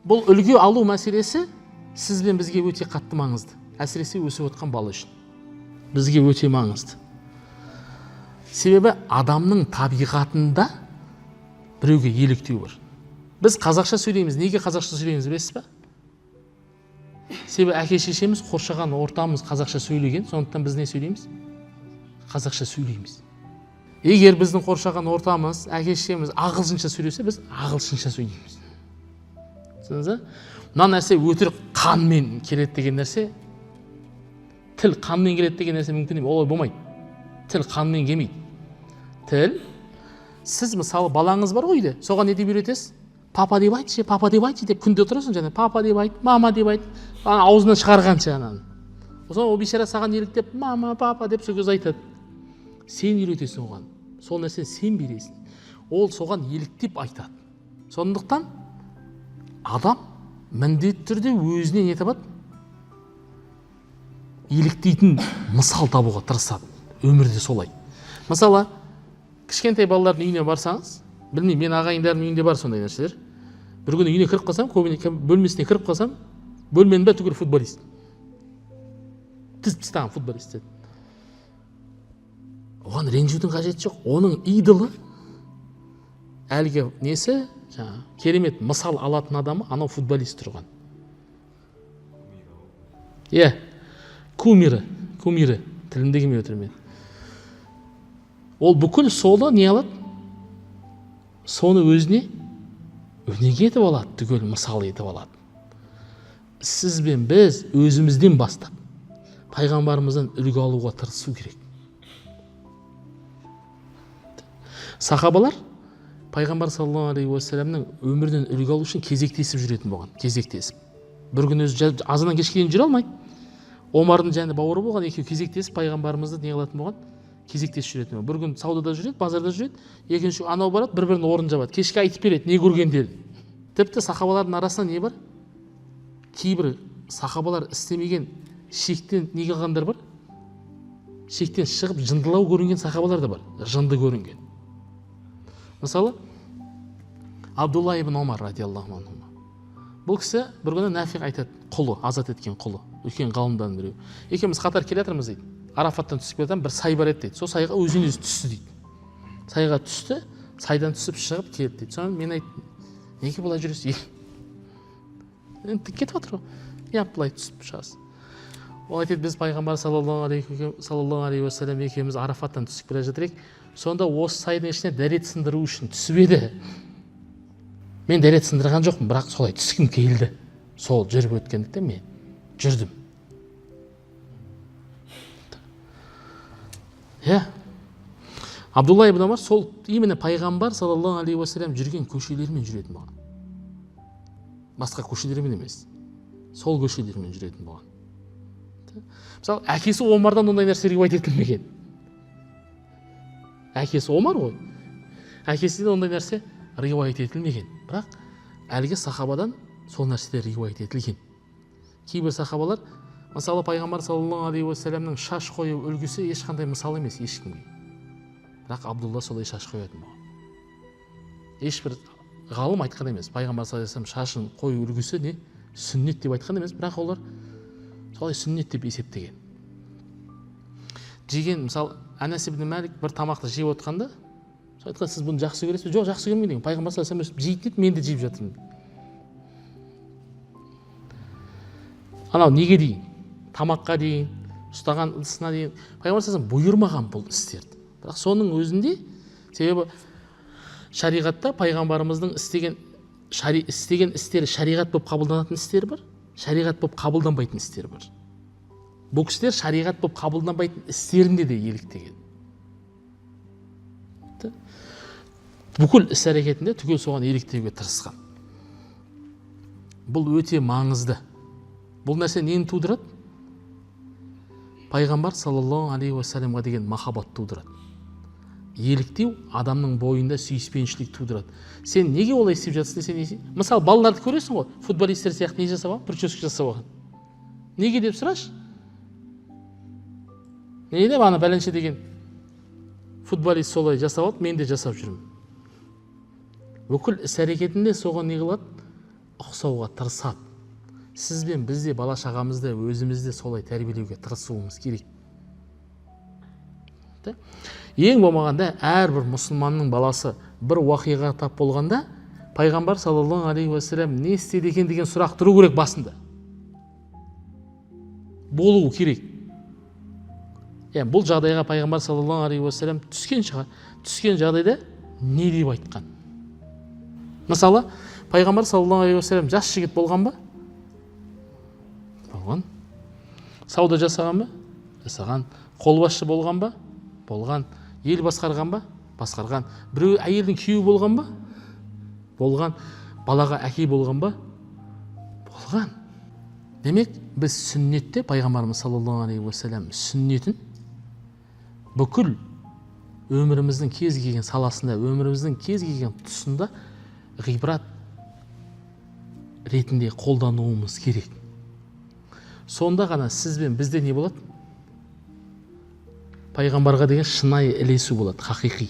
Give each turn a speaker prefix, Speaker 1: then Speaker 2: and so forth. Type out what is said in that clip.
Speaker 1: Бұл үлгі алу мәселесі сіз бен бізге өте қатты маңызды. Әсіресе өсіп отқан бала үшін. Бізге өте маңызды. Себебі адамның табиғатында біреуге еліктеу бар. Біз қазақша сөйлейміз. Неге қазақша сөйлейміз білесіз ба? Себебі әке шешеміз қоршаған ортамыз қазақша сөйлеген, сондықтан біз не сөйлейміз? Қазақша сөйлейміз. Егер біздің қоршаған ортамыз, әке шешеміз ағылшынша сөйлесе, біз ағылшынша сөйлейміз. Түсіндіңіз ба? Мына нәрсе өтірік қанмен келеді деген нәрсе, тіл қанмен келеді деген нәрсе мүмкін емес, олай болмайды. Тіл қанмен келмейді. Тіл, сіз мысалы балаңыз бар ғой үйде, соған не деп үйретесіз? Папа деп айтшы, папа деп айтшы деп күнде отырасың, және папа деп айт, мама деп айт, ана аузынан шығарғанша ананы. Сосын ол бейшара саған еліктеп мама, папа деп сол кезде айтады. Сен үйретесің оған, сол нәрсені сен бересің. Ол соған еліктеп айтады. Сондықтан адам міндетті түрде өзіне не табады? Еліктейтін мысал табуға тырысады. Өмірде солай. Мысалы, кішкентай балалардың үйіне барсаңыз, білмеймін, мен ағайындарымның үйінде бар сондай нәрселер. Бір күні үйіне кіріп қалсам, көбіне бөлмесіне кіріп қалсам, бөлменің бәрі түгел футболист. Тізіп тастаған футболист деді. Оған ренжудің қажеті жоқ. Оның идолы, әлгі несі, жаңағы керемет мысал алатын адамы анау футболист тұрған. Иә, кумирі, кумирі, тілімде келмей отыр мен. Ол бүкіл солы не алады? Соны өзіне өнеге етіп алады, түгел мысал етіп алады. Сіз бен біз өзімізден бастап пайғамбарымыздан үлгі алуға тырысу керек. Сахабалар пайғамбар саллаллаху алейхи уассаламның өмірінен үлгі алу үшін кезектесіп жүретін болған, кезектесіп. Бір күні өзі азаннан кешке дейін жүре алмайды. Омардың және бауыры болған, екеуі кезектесіп пайғамбарымызды не қылатын болған? Кезектесіп жүретін болған. Бір күн саудада жүреді, базарда жүреді, екінші анау барады, бір-бірінің орнын жабады. Кешке айтып береді, не көргендерін. Тіпті сахабалардың арасында не бар? Кейбір сахабалар істемеген шектен не қылғандар бар? Шектен шығып жындылау көрінген сахабалар да бар, жынды көрінген. Мысалы, Абдулла ибн Омар радиаллаху анху. Бұл кісі бір күні Нафиқ айтады, құлы, азат еткен құлы, үлкен ғалымдардың біреуі. Екеуміз қатар келе жатырмыз дейді. Арафаттан түсіп келе жатырмын, бір сай бар еді дейді. Сол сайға өзінен өзі түсті дейді. Сайға түсті, сайдан түсіп шығып келді дейді. Соны мен айттым, неге бұлай жүресіз? Енді кетіп жатыр ғой. Неғып былай түсіп шығасыз? Ол айтады, біз пайғамбар саллаллаху алейхи уассалам екеуміз Арафаттан түсіп келе жатыр едік. Сонда осы сайдың ішіне дәрет сындыру үшін түсіп еді. Мен дәрет сындырған жоқпын, бірақ солай түскім келді. Сол жүріп өткендіктен мен жүрдім. Иә. Абдулла ибн Омар сол именно пайғамбар саллаллаху алейхи уассалам жүрген көшелермен жүретін болған. Басқа көшелермен емес. Сол көшелермен жүретін болған. Мысалы, әкесі Омардан ондай нәрсе риуаят етілмеген. Әкесі Омар ғой. Әкесінен ондай нәрсе риуаят етілмеген. Бірақ әлгі сахабадан сол нәрселер риуаят етілген. Кейбір сахабалар, мысалы, пайғамбар саллаллаху алейхи уассаламның шаш қою үлгісі ешқандай мысал емес ешкімге. Бірақ Абдулла солай шаш қоятын болған. Ешбір ғалым айтқан емес. Пайғамбар саллаллаху алейхи уассалам шашын қою үлгісі не? Сүннет деп айтқан емес, бірақ олар солай сүннет деп есептеген. Жеген, мысалы, Анас ибн Малик бір тамақты жеп отқанда, сол айтқан, сіз бұны жақсы көресіз бе? Жоқ, жақсы көрмеймін деген. Пайғамбар саллаллаху алейхи уассалам жейді дейді, мен де жеп жатырмын. Анау неге дейін? Тамаққа дейін, ұстаған ыдысына дейін. Пайғамбар саллаллаху алейхи уассалам бұйырмаған бұл істерді. Бірақ соның өзінде, себебі шариғатта пайғамбарымыздың істеген істері шариғат болып қабылданатын істері бар, шариғат болып қабылданбайтын істері бар. Бұл кісілер шариғат болып қабылданбайтын істерінде де еліктеген. Бүкіл іс әрекетінде түгел соған еліктеуге тырысқан. Бұл өте маңызды. Бұл нәрсе нені тудырады? Пайғамбар саллаллаху алейхи уассаламға деген махаббат тудырады. Еліктеу адамның бойында сүйіспеншілік тудырады. Сен неге олай істеп жатсың десе, не істей-? Мысалы, балаларды көресің ғой, футболисттер сияқты не жасап алған? Прическа жасап алған. Неге деп сұрашы? Не деп ана бәленше деген футболист солай жасап алды, мен де жасап жүрмін. Бүкіл іс әрекетінде соған не қылады? Ұқсауға тырысады. Сіз бен біз де бала шағамызды, өзімізді солай тәрбиелеуге тырысуымыз керек. Да? Ең болмағанда әрбір мұсылманның баласы бір уақиғаға тап болғанда, пайғамбар саллаллаху алейхи уассалам не істеді екен деген сұрақ тұру керек, басында болуы керек. Яғни бұл жағдайға пайғамбар саллаллаху алейхи уассалам түскен шығар, түскен жағдайда не деп айтқан? Мысалы, пайғамбар саллаллаху алейхи уассалам жас жігіт болған ба? Болған. Сауда жасаған ба? Жасаған. Қолбасшы болған ба? Болған. Ел басқарған ба? Басқарған. Біреу әйелдің күйеуі болған ба? Болған. Балаға әке болған ба? Болған. Демек, біз сүннетте пайғамбарымыз саллаллаху алейхи уассалам сүннетін бүкіл өміріміздің кез келген саласында, өміріміздің кез келген тұсында ғибрат ретінде қолдануымыз керек. Сонда ғана сіз бен бізде не болады? Пайғамбарға деген шынайы ілесу болады, хақиқи.